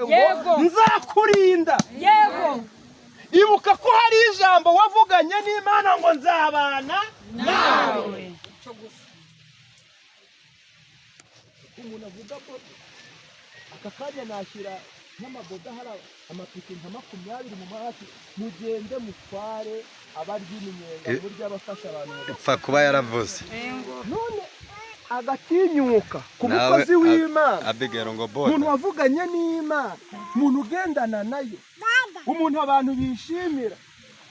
Yego. Nzakurinda. Yego. Ibuka ko hari ijambo wavuganye n'Imana ngo nzabana nawe. Umuntu avuga ko aka kanya nashyira nk'amaboda, hari amapiki nka 20 mu mazi, mugende mutware abarya iminyenga, murya abafasha abantu. Ipfa kuba yaravuze. None agatinyuka ku Nawe mukozi w'Imana, Abigail ngo umuntu boda. wavuganye n'Imana, umuntu ugendana nayo, umuntu abantu bishimira.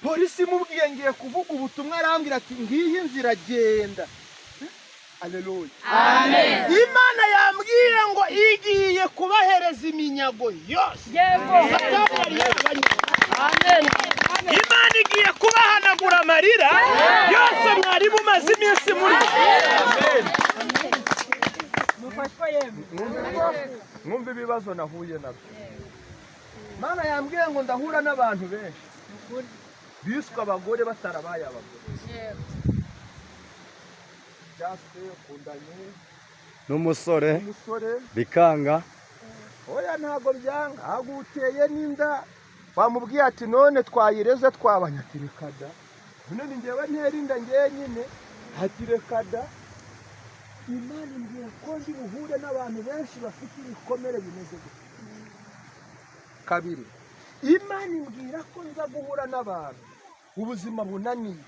Polisi imubwiye ngiye kuvuga ubutumwa, arambwira ati: "Ngiyi inzira, genda." Aleluya! Imana yambwiye ngo igiye kubahereza iminyago yose. Yego. Satani yari yarabanyaze. Amen. Imana igiye kubahanagura amarira yose mwari mumaze iminsi muri. Mufashwa yemwe. Mwumve ibibazo nahuye nabyo. Imana yambwiye ngo ndahura n'abantu benshi biswe abagore batarabaye abagore. Just ukundanye n'umusore n'umusore bikanga. Oya, ntabwo byanga, aguteye n'inda, wamubwiye ati: "None twayireze twabanye?" Ati: "Reka da, none ni njyewe ntera inda njyenyine?" Ati: "Reka da." Imana imbwira ko ndi buhure n'abantu benshi bafite ibikomere bimeze gutya. Kabiri, Imana imbwira ko nza guhura n'abantu ubuzima bunaniye,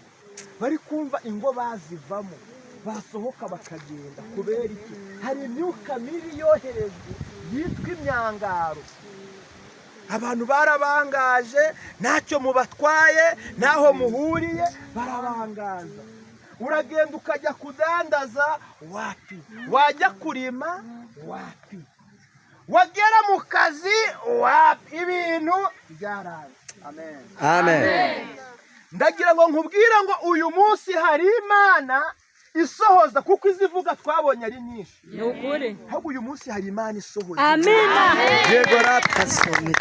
bari kumva ingo bazivamo, basohoka bakagenda. Kubera iki? Hari imyuka mibi yoherejwe yitwa imyangaro. Abantu barabangaje, ntacyo mubatwaye, ntaho muhuriye, barabangaza. Uragenda ukajya kudandaza, wapi, wajya kurima, wapi, wagera mu kazi, wapi, ibintu byaranze. Amen. Amen. Ndagira ngo nkubwire ngo uyu munsi hari Imana isohoza, kuko izivuga twabonye ari nyinshi. Ni ukuri. Ahubwo uyu munsi hari Imana isohoza. Amina. Yego ratasome.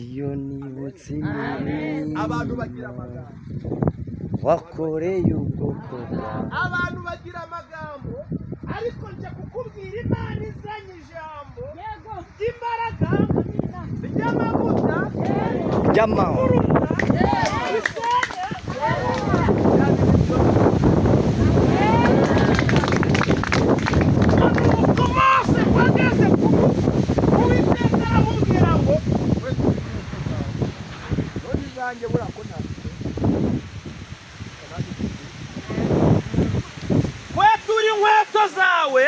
Iyo nibutse imirimo Abantu bagira amagambo. wakoreye ubwoko bwawe. Abantu bagira amagambo, ariko njya kukubwira Imana izanye ijambo Yego. ry'imbaraga, ry'amavuta, Ry'amahoro. risenya. Nuko Mose wageze ku Uwiteka, aramubwira ngo: "None izanjye buriya ko ntafite kwetura inkweto zawe."